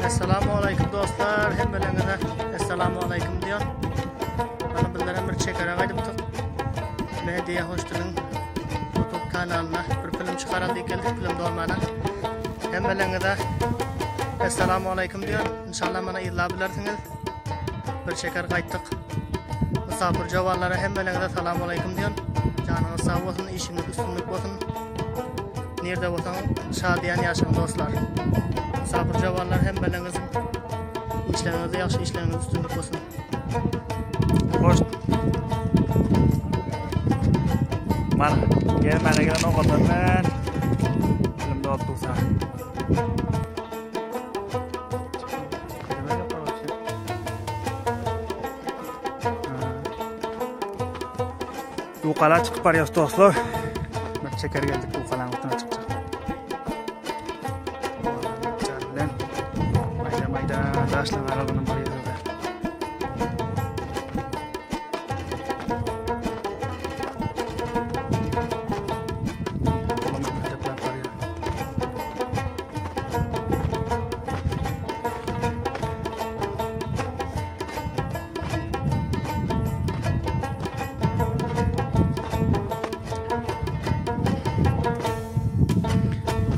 Essalamu aleýkum dostlar, hemmeleriňize essalamu aleýkum diýýän. Mana bizler bir çekere gaýdypdyk. Media Hoşdiliň YouTube kanalyna bir film çykaran diýip geldik, film dolmana. Hemmeleriňize essalamu aleýkum diýýän. Inşallah mana yzlap bilersiňiz. Bir çeker gaýtdyk. Musafir jowanlara hemmeleriňize salam aleýkum diýýän. Janyňyz sag bolsun, işiňiz üstünlik bolsun. Nirde bolsaň şadyýan ýaşaň dostlar. Musafir jowanlar hemmeleňiziň işleriňizde ýagşy işleriňiz üstünlik bolsun. Hoş. Mana gelmäne gelen ogallar bilen bilim doldusa. Dukala çykyp barýas dostlar. Bir çeker geldik Dukalaň üstüne çykjak. Bilen mayda mayda daşlaryň aralygyndan barýas.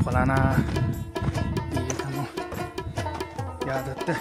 Kolana iyi tamam. Ýadatdy.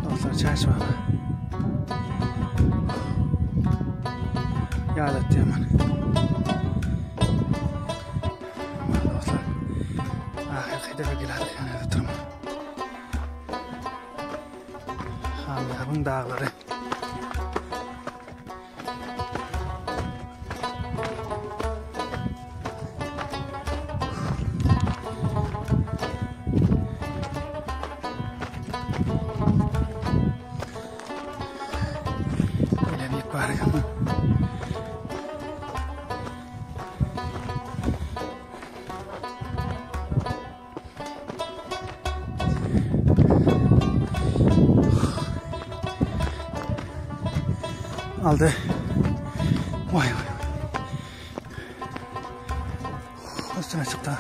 Dostlar çaş baba. Ýadatdy ýaman. Dostlar. Ahyrky hedefe gelerdik ýa-da turma. Hanlaryň daglary. Aldy. Vay vay. Üstüne çıktı.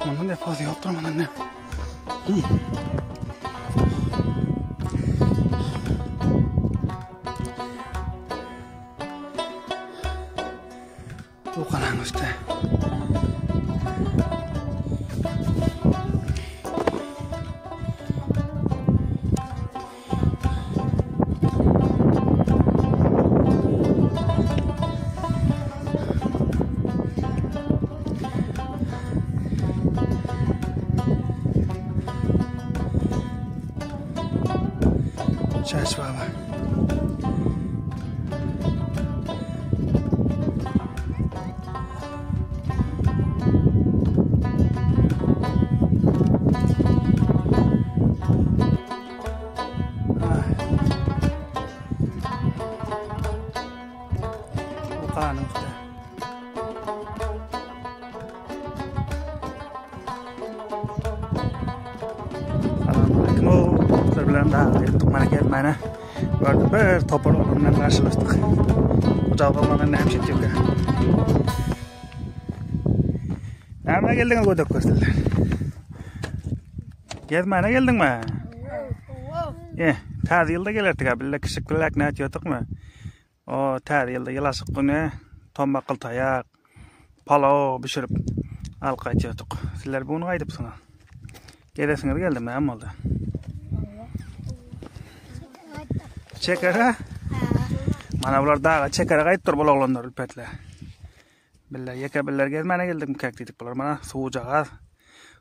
Bundan deposu yoktur bundan ne? Bu kalan üstü. Çeş baba. Bu kanun işte. Salam aleyküm. Dostlar bilen daha geldik mana gezmäne. Gördük bir topar oglan bilen garşylaşdyk. Bu oglana näme şey diýip. Näme geldiňiz gödek gösterler. Gezmäne geldiňmi? Eh, täze ýylda gelerdik ha, bille kişik billek näet ýotykmy? O täze ýylda ýylaşyk güni tommakgyl taýak, palaw bişirip alyp gaýtýardyk. Sizler bu gün gaýdypsyňyz. Gelesiňiz geldimi, näme boldy? Çekere? Mana bular daga çekere gaýdyp dur bul oglanlar ülpetler. Biller ýeke biller gezmäne geldik mikäk diýdik bular mana suwjagaz.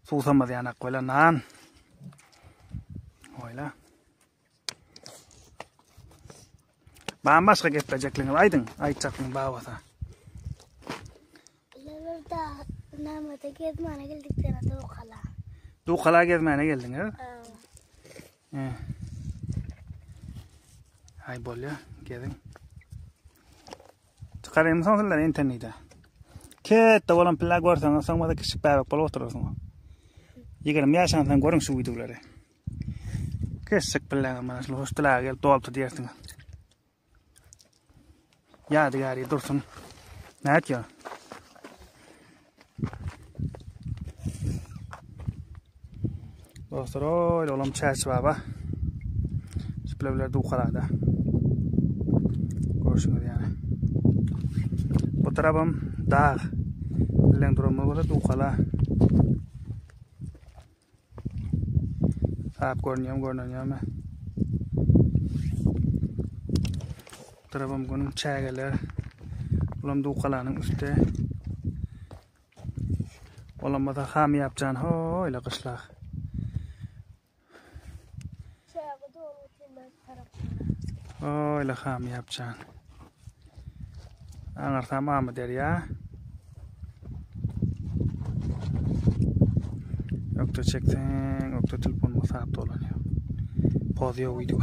Suwsamaz ýanak bilen nan. Oýla. Bam başga geplejekliňiz aýdyň, aýtjaklyň babasa. Bizler da namada gezmäne geldik sene Dukala. Dukala gezmäne geldiňiz? He. Hay bolýa, geziň. Çykarayım soň sizler internete. Ketde bolan pilla görseňiz, soň bolsa kiçik bäbek bolup oturarsyňyz. 20 ýaşansoň görüň şu wideolary. Kiçik pillaňa mana şul hoş diläge gelip dolupdy diýersiňiz. Ýadygary dursun. Nätýär? Dostlar, oý, olam çäç baba. Şüplewler dukalada. Görüşüňiz ýaly. Bu tarapam dag. Bilen duranymyz bolsa dukala. Sap görünýärmi, görünýärmi? Bu tarapam günüň çägeler. Bulam dukalanyň üsti. Olam bolsa ham ýapjan hoýla gyşlak. Çäge dolu otyrlar tarapynda. Hoýla ham ýapjan. Aňyrsam Amyderýa. Ökde çekseň, ökde telefonyma sap dolanýar. Poz ýok video.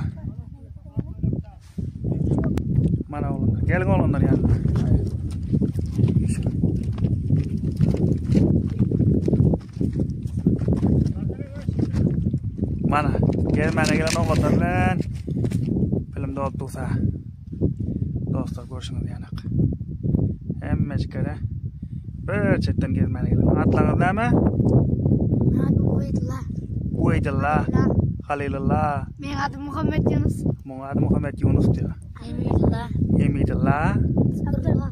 Mana oglanlar. Geliň oglanlar ýanyma. Mana, gelmäne gelen oglanlar bilen film dolup dursa. Dostlar görşüňiz ýanak. Hemmejikere bir çetden gezmäne gelen. Atlaryňyz näme? Adım Ubeýdulla. Ubeýdulla. Halylulla. Meň adym Muhammet Ýunus. Muň ady Muhammet Ýunus diýýär. Hemidulla. Hemidulla. Şükürla.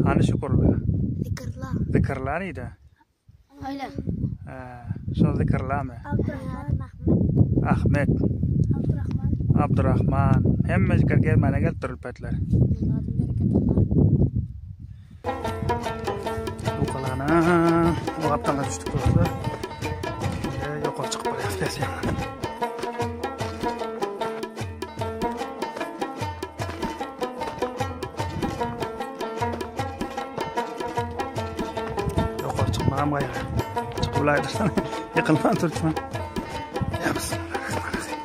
Hany Şükürla? Zikirla. Zikirla nide? Öyle. Ha, şol zikirlamy? Abdurrahman. Ahmet. Ahmet. Abdurrahman. Abdurrahman. Hemmejikler gezmäne gelipdir ülpetler. Meň adym Bereketullah. Dukalana. O gapdaldan düşdük dostlar. Şimdi ýokary çykyp barýas pes ýaňdan. Ýokary çykmagam gaýgy. Çykyp bilaýdyrsan ýykylman turçman. Ýa bismillahirrahmanirrahim.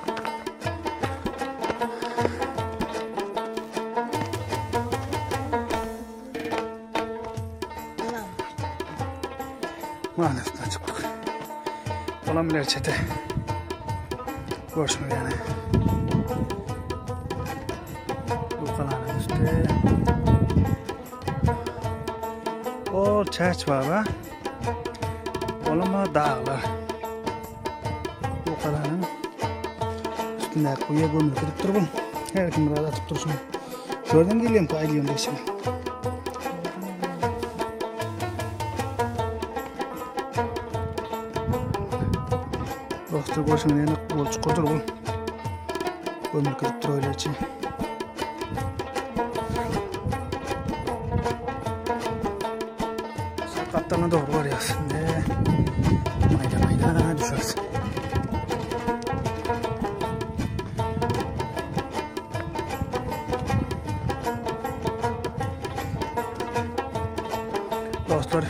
Mana üstüne çykdyk. Olam biler çete. Görüşmek ýaly. Indi Ol çäç baba. Olama daglar. Bu galanyň üstündäki guýa gömülip gidip dur bu. Her kim biraz atyp dur şunu. Şuradan gelýän ku aýdýan deşine. Dostlar görşüňiz ýaly bol çukurdyr bu. Gömülip gidip dur öyle içi. Gapdalına doğru barýas. Indi maýda maýda düşeris. Dostlar,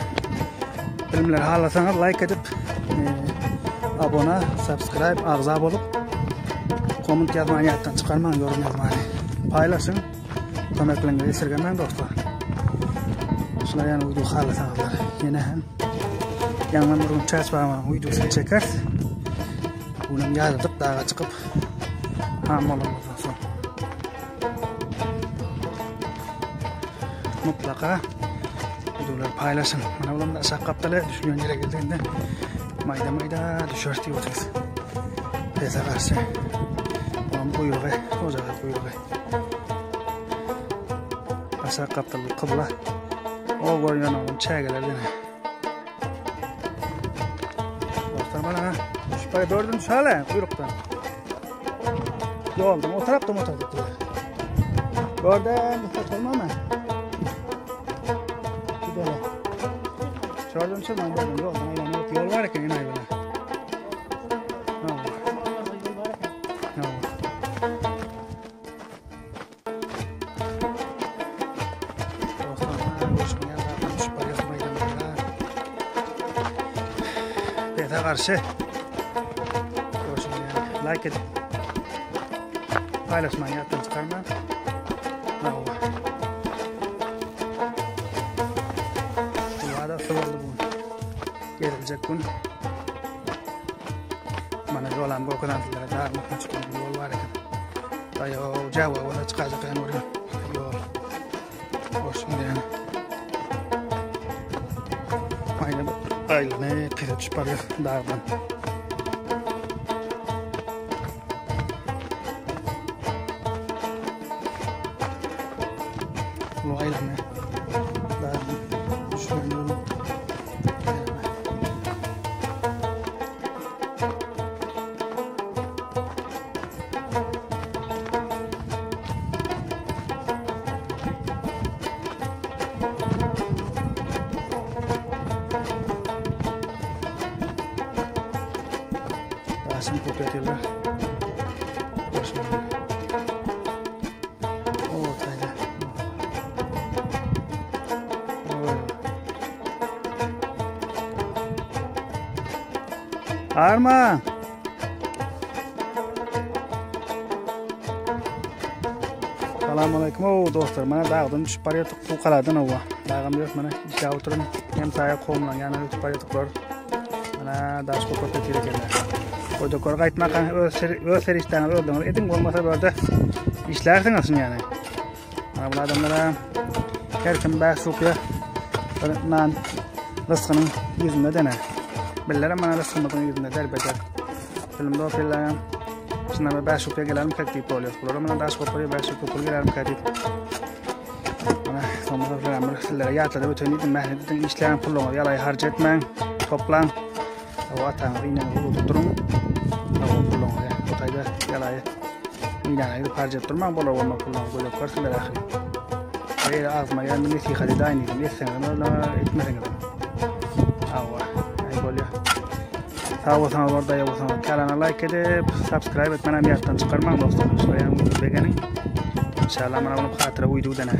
bilimleri halasaňyz like edip, e, abone, subscribe, agza bolup, komment ýazmany ýatdan çykarmaň, yorum ýazmany. Paýlaşyň, kömekleriňizi esirgemäň dostlar. Şular ýaly video halasaňyzlar, ýene hem ýaňlan bir gün çäç baglaryň videosyny çekeris. Bunam ýazydyk daga çykyp, ham bolanymyzdan soň. Mutlaka videoları paylaşın. Mana bulam da aşağı kaptala düşünen yere geldiğinde mayda mayda düşer diye oturuz. Pese karşı. Bulam kuyruğu, ocağı kuyruğu. Aşağı kaptalı kıbla. O görünen oğlum çegeler yine. Dostlar bana şu gördün şöyle kuyruktan. Yoldan o tarafta o tarafta. Gördün dikkat olma mı? Gidelim. Şuradan çıkma gördüm yoldan aylanıp yol var ki yine böyle. Ne oldu? Ne oldu? Bete karşı like edip paylaşmayı ýatdan çykarmaň. Hawa. Duada boldy bu. Gelecek gün. Mana ýolam görkezen sizlere dagmakdan çykan bir ýol bar eken. Daýaw jawa bolsa çykajak ýaly görýän. Ýol. Görşüňiz ýaly. Aýlanyp, aýlanyp pese düşüp barýar dagdan. Bu aýlanyp dagdan düşýän ýol. Daşyny köpeltýärler. O taýda. Arma. Salam aleyküm o dostlar. Mana dagdan düşüp barýardyk bu galadan owa. Dagam ýok mana işläp oturyn. Hem saýa kowumlaň ýanyna ötüp barýardyklar. Mana daş köpek getir ekenler. Goýdaklar gaýtmaka öz öz serişdäňizi özüňiz ediň bolmasa bu ýerde işlärsiňiz şuny ýaly. Mana bu adamlara her kim bäş rupýa bir nan rysgynyň ýüzünde dene. Billerim mana rysgymyzyň ýüzünde derbeder. Bilim dopilläm. Şundan bir 5 rupýa gelelim kek diýip bolýar. Bulara mana daş kopary 5 rupýa pul gelelim kek diýip. Mana soňra bir bir sizlere ýatladyp öten diýdim. Mähnet ediň, işläň, puluňyzy ýalaý harç etmäň, toplaň. O ataňyzy ýene unudyp duruň. O puluňyzy o taýda ýalaý meýdana gidip harç edip durmaň, bolar bolmaz puluňyzy gödek görsünler ahyry. Eýle agzyma gelen bir nesihat edaýyn diýdim. Etseňizem özüňe, etmeseňizem. Hawa, aý bolýar. Sag bolsaňyz bor daýa bolsaňyz kanala like edip, subscribe etmenem ýatdan çykarmaň dostlar. Şoýam begeniň. Inşallah mana bunu hatyra uýdu dene.